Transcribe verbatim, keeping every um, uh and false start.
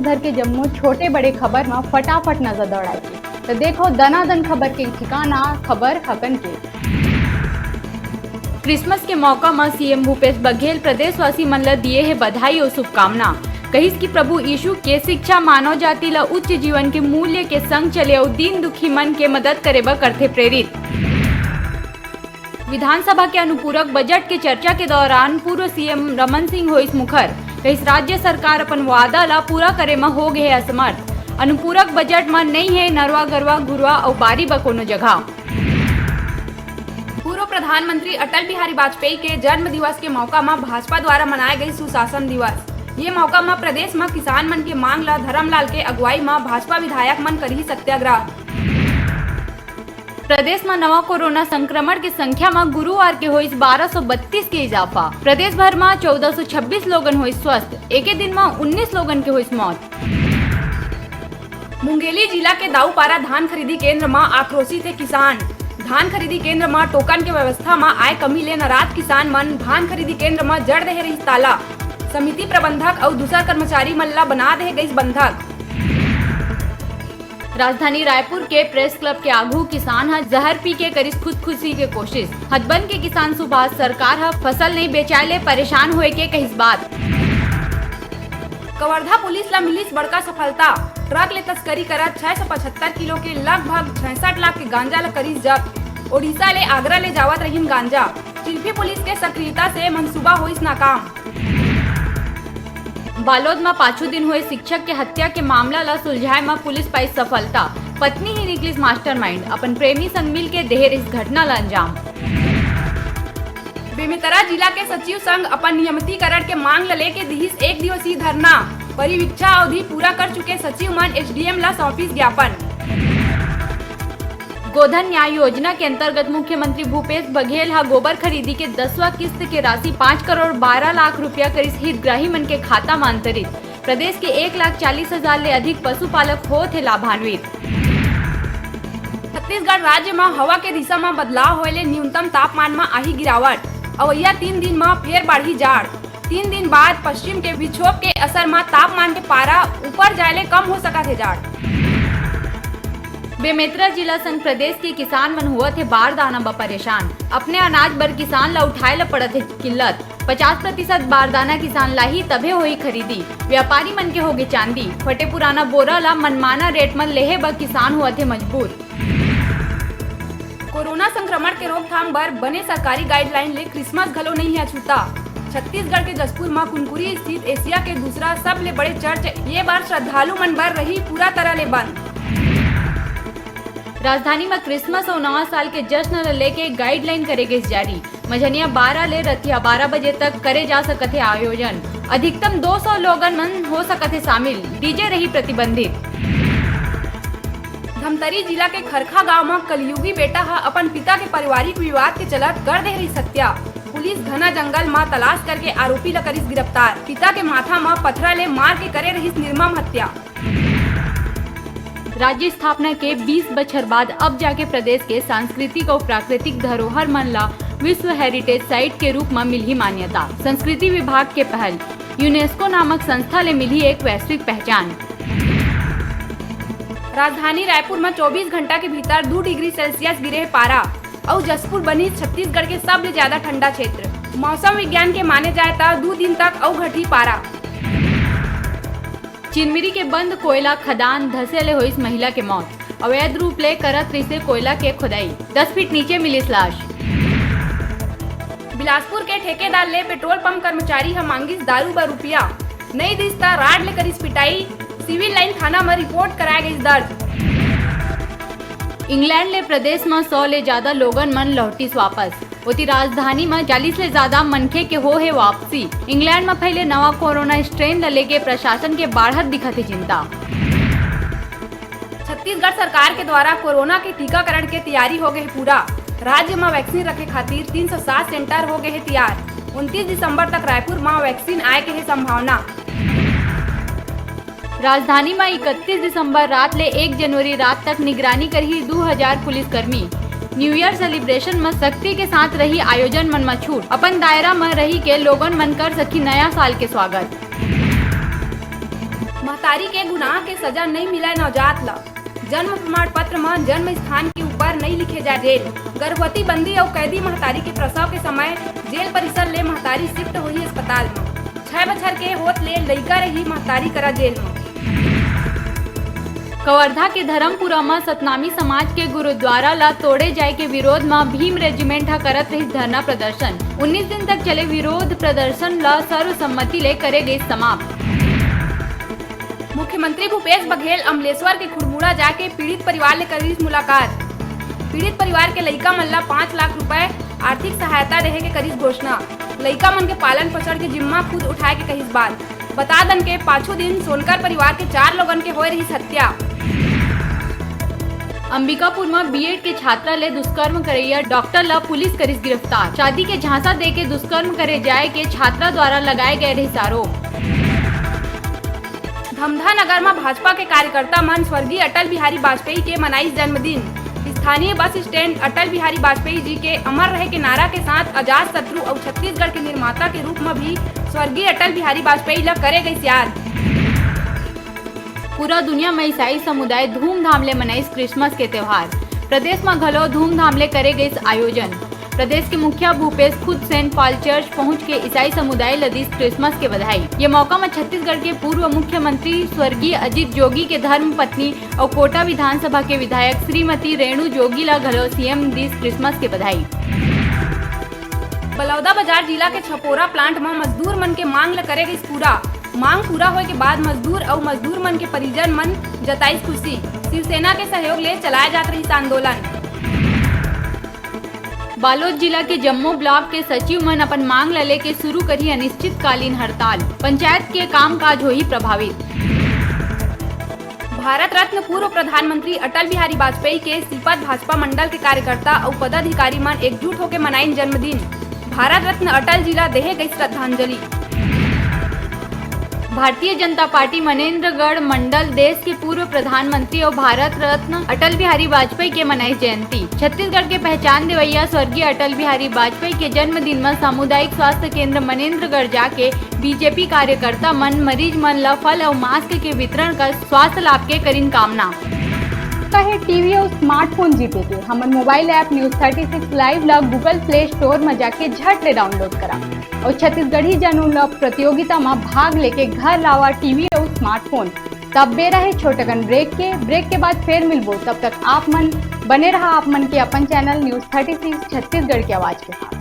भर के जम्मो छोटे बड़े खबर म फटाफट नजर दौड़ाए के। त देखो दनादन खबर के ठिकाना, खबर हकन के। क्रिसमस के मौका म सीएम भूपेश बघेल प्रदेशवासी मन ल दिए हे बधाई अउ शुभकामना। कहिस कि प्रभु यीशु के शिक्षा मानव जाति ल उच्च जीवन के मूल्य के संग चले अउ दीन दुखी मन के मदद करे बर करथे प्रेरित। विधानसभा के अनुपूरक बजट के चर्चा के दौरान पूर्व सीएम रमन सिंह होइस मुखर, कहिस राज्य सरकार अपन वादा ला पूरा करे म हो गे हे असमर्थ। अनुपूरक बजट म नइ हे नरवा गरवा घुरवा अउ बारी ब कोनो जगह। पूर्व प्रधानमंत्री अटल बिहारी वाजपेयी के जन्म दिवस के मौका म भाजपा द्वारा मनाए गई सुशासन दिवस। ये मौका म प्रदेश म किसान मन के मांग ला धरमलाल के अगुवाई म भाजपा विधायक मन करही सत्याग्रह। प्रदेश म नवा कोरोना संक्रमण के संख्या म गुरुवार के होइस बारह सौ बत्तीस के इजाफा। प्रदेश भर म चौदह सौ छब्बीस लोगन होइस स्वस्थ। एके दिन म उन्नीस लोगन के होइस मौत। मुंगेली जिला के दाऊपारा धान खरीदी केंद्र म आक्रोशित हे किसान। धान खरीदी केंद्र म टोकन के व्यवस्था म आए कमी ले नाराज किसान मन धान खरीदी केंद्र म जड़ देहे रहिस ताला। समिति प्रबंधक अउ दूसर कर्मचारी मन ल बना देहे गइस बंधक। राजधानी रायपुर के प्रेस क्लब के आगू किसान ह जहर पी के करिस खुदकुशी के कोशिश। हथबंद के किसान सुभाष सरकार ह फसल नइ बेचाए ले परेशान होए के कहिस बात। कवर्धा पुलिस ला मिलिस बड़का सफलता। ट्रक ले तस्करी करत छह सौ पचहत्तर किलो के लगभग छियासठ लाख के गांजा ला करिस जब्त। ओडिशा ले आगरा ले जावत रहिन गांजा। चिल्फी पुलिस के सक्रियता से मंसूबा होइस नाकाम। बालोद म पाछू दिन होए शिक्षक के हत्या के मामला ला सुलझाए म पुलिस पाइस सफलता। पत्नी ही निकलिस मास्टरमाइंड, अपन प्रेमी संग मिल के देहे रहिस घटना ला अंजाम। बेमेतरा जिला के सचिव संघ अपन नियमितीकरण के मांग ल लेके दिहिस एक दिवसीय धरना। परिवीक्षा अवधि पूरा कर चुके सचिव मन एसडीएम ला सौंपिस ज्ञापन। गोधन न्याय योजना के अंतर्गत मुख्यमंत्री भूपेश बघेल ह गोबर खरीदी के दसवां किस्त के राशि पाँच करोड़ बारह लाख रुपया करिस हितग्राही मन के खाता म अंतरित। प्रदेश के एक लाख चालीस हजार ले अधिक पशुपालक होत हे लाभान्वित। छत्तीसगढ़ राज्य म हवा के दिशा म बदलाव होए ले न्यूनतम तापमान म आही गिरावट। अवइया तीन दिन म फेर बाढ़ही जाड़। तीन दिन बाद पश्चिम के विक्षोभ के असर म तापमान के पारा ऊपर जाए ले कम हो सकत हे जाड़। बेमेतरा जिला संग प्रदेश के किसान मन होवत हे बारदाना ब परेशान। अपने अनाज बर किसान ल उठाए ल पड़त हे किल्लत। पचास प्रतिशत बारदाना किसान लाही तभे होही खरीदी। व्यापारी मन के होगे चांदी। फटे पुराना बोरा ल मनमाना रेट म लेहे बर किसान होवत हे मजबूर। कोरोना संक्रमण के रोकथाम बर बने सरकारी गाइडलाइन ले क्रिसमस घलो नइ हे अछूता। छत्तीसगढ़ के जशपुर म कुनकुरी स्थित एशिया के दूसरा सबले बड़े चर्च ये बार श्रद्धालु मन बर रही पूरा तरह ले बंद। राजधानी म क्रिसमस अउ नवा साल के जश्न ल लेके गाइडलाइन करे गिस जारी। मझनिया बारह ले रतिया बारह बजे तक करे जा सकत हे आयोजन। अधिकतम दो सौ लोगन मन हो सकत हे शामिल। डीजे रही प्रतिबंधित। धमतरी जिला के खरखा गांव म कलयुगी बेटा ह अपन पिता के पारिवारिक विवाद के चलत कर दे रहिस हत्या। पुलिस घना जंगल म तलाश करके आरोपी ल करिस गिरफ्तार। पिता के माथा म पथरा ले मार के करे रहिस निर्मम हत्या। राज्य स्थापना के बीस बछर बाद अब जाके प्रदेश के सांस्कृतिक अउ प्राकृतिक धरोहर मन ला विश्व हेरिटेज साइट के रूप म मिलही मान्यता। संस्कृति विभाग के पहल, यूनेस्को नामक संस्था ले मिलही एक वैश्विक पहचान। राजधानी रायपुर म चौबीस घंटा के भीतर दू डिग्री सेल्सियस गिरे हे पारा, अउ जशपुर बनिस छत्तीसगढ़ के सबले ज्यादा ठंडा क्षेत्र। मौसम विज्ञान के माने जाए त दू दिन तक अउ घटही पारा। चिनमिरी के बंद कोयला खदान धसे ले होइस महिला के मौत। अवैध रूप ले करत रहिसे कोयला के खोदाई, दस फीट नीचे मिलिस लाश। बिलासपुर के ठेकेदार ले पेट्रोल पंप कर्मचारी ह मांगिस दारू बर रुपया, नइ दिस त राड ले करिस पिटाई। सिविल लाइन थाना म रिपोर्ट कराए गइस दर्ज। इंग्लैंड ले प्रदेश म सौ ले जादा लोगन मन लौटिस वापस। ओती राजधानी म चालीस ले जादा मनखे के हो हे वापसी। इंग्लैंड म फैले नवा कोरोना स्ट्रेन ल लेके प्रशासन के बाढ़त दिखत हे चिंता। छत्तीसगढ़ सरकार के द्वारा कोरोना के टीकाकरण के तैयारी हो गए हे पूरा। राज्य म वैक्सीन रखे खातिर तीन सौ सात सेंटर हो गए हे तैयार। उनतीस दिसंबर तक रायपुर म वैक्सीन आए के हे संभावना। राजधानी म इकतीस दिसंबर रात ले एक जनवरी रात तक निगरानी करही दू हजार पुलिसकर्मी। न्यू ईयर सेलिब्रेशन म सख्ती के साथ रही आयोजन मन म छूट। अपन दायरा म रही के लोगन मन कर सकही नया साल के स्वागत। महतारी के गुनाह के सजा नइ मिलय नवजात ल। जन्म प्रमाण पत्र म जन्म स्थान के ऊपर नइ लिखे जाय जेल। गर्भवती बंदी अउ कैदी महतारी के प्रसव के समय जेल परिसर ले महतारी शिफ्ट होही अस्पताल म। छह बछर के होत ले लइका रही महतारी करा जेल म। कवर्धा के धर्मपुरा म सतनामी समाज के गुरुद्वारा ल तोड़े जाय के विरोध म भीम रेजिमेंट ह करत रहिस धरना प्रदर्शन। उन्नीस दिन तक चले विरोध प्रदर्शन ल सर्वसम्मति ले करे गइस समाप्त। मुख्यमंत्री भूपेश बघेल अमलेश्वर के खुड़मुड़ा जाके पीड़ित परिवार ले करिस मुलाकात। पीड़ित परिवार के लइका मन ला पाँच लाख रुपए आर्थिक सहायता देहे के करिस घोषणा। लइका मन के पालन पोषण के जिम्मा खुद उठाए के कहिस बात। बता दन के पाछू दिन सोनकर परिवार के चार लोगन के होए रहिस हत्या। अंबिकापुर म बीएड के छात्रा ले दुष्कर्म करैया डॉक्टर ल पुलिस करिस गिरफ्तार। शादी के झांसा देके दुष्कर्म करे जाय के छात्रा द्वारा लगाए गए रहिस आरोप। धमधा नगर म भाजपा के कार्यकर्ता मन स्वर्गीय अटल बिहारी वाजपेयी के मनाइस जन्मदिन। स्थानीय बस स्टैंड अटल बिहारी वाजपेयी जी के अमर रहे के नारा के साथ अजात शत्रु अउ छत्तीसगढ़ के निर्माता के रूप म भी स्वर्गीय अटल बिहारी वाजपेयी ल करे गइस याद। पूरा दुनिया म ईसाई समुदाय धूमधाम ले मनाइस क्रिसमस के त्योहार। प्रदेश म घलो धूमधाम ले करे गइस आयोजन। प्रदेश के मुखिया भूपेश खुद सेंट पॉल चर्च पहुंच के ईसाई समुदाय ल दीस क्रिसमस के बधाई। ये मौका म छत्तीसगढ़ के पूर्व मुख्यमंत्री स्वर्गीय अजीत जोगी के धर्म पत्नी अउ कोटा विधानसभा के विधायक श्रीमती रेणु जोगी ल घलो सीएम दीस क्रिसमस के बधाई। बलौदाबाजार जिला के छपोरा प्लांट म मजदूर मन के मांग ल करे गइस पूरा। मांग पूरा होए के बाद मजदूर अउ मजदूर मन के परिजन मन जताइस खुशी। शिवसेना के सहयोग ले चलाए जात रहिस आंदोलन। बालोद जिला के जम्मो ब्लॉक के सचिव मन अपन मांग ल लेके शुरू करही अनिश्चितकालीन हड़ताल। पंचायत के कामकाज होही प्रभावित। भारत रत्न पूर्व प्रधानमंत्री अटल बिहारी वाजपेयी के सीपत भाजपा मंडल के कार्यकर्ता अउ पदाधिकारी मन एकजुट होके मनाइन जन्मदिन। भारत रत्न अटल जी ला देहे गई श्रद्धांजलि। भारतीय जनता पार्टी मनेंद्रगढ़ मंडल देश के पूर्व प्रधानमंत्री अउ भारत रत्न अटल बिहारी वाजपेयी के मनाइस जयंती। छत्तीसगढ़ के पहचान देवैया स्वर्गीय अटल बिहारी वाजपेयी के जन्मदिन म सामुदायिक स्वास्थ्य केंद्र मनेंद्रगढ़ जाके बीजेपी कार्यकर्ता मन मरीज मन ल फल अउ मास्क के वितरण कर स्वास्थ्य लाभ के करिन कामना। कहे टीवी अउ स्मार्टफोन जीते के हमर mobile app news thirty six live ला Google Play Store म जाके झट ले डाउनलोड करा अउ छत्तीसगढ़ी जनउन ला प्रतियोगिता म भाग लेके घर लावा टीवी अउ स्मार्टफोन। तब बेरा हे छोटकन ब्रेक के। ब्रेक के बाद फेर मिलबो, तब तक आप मन बने रहा आप मन के अपन channel news thirty six Chhattisgarh के आवाज के साथ।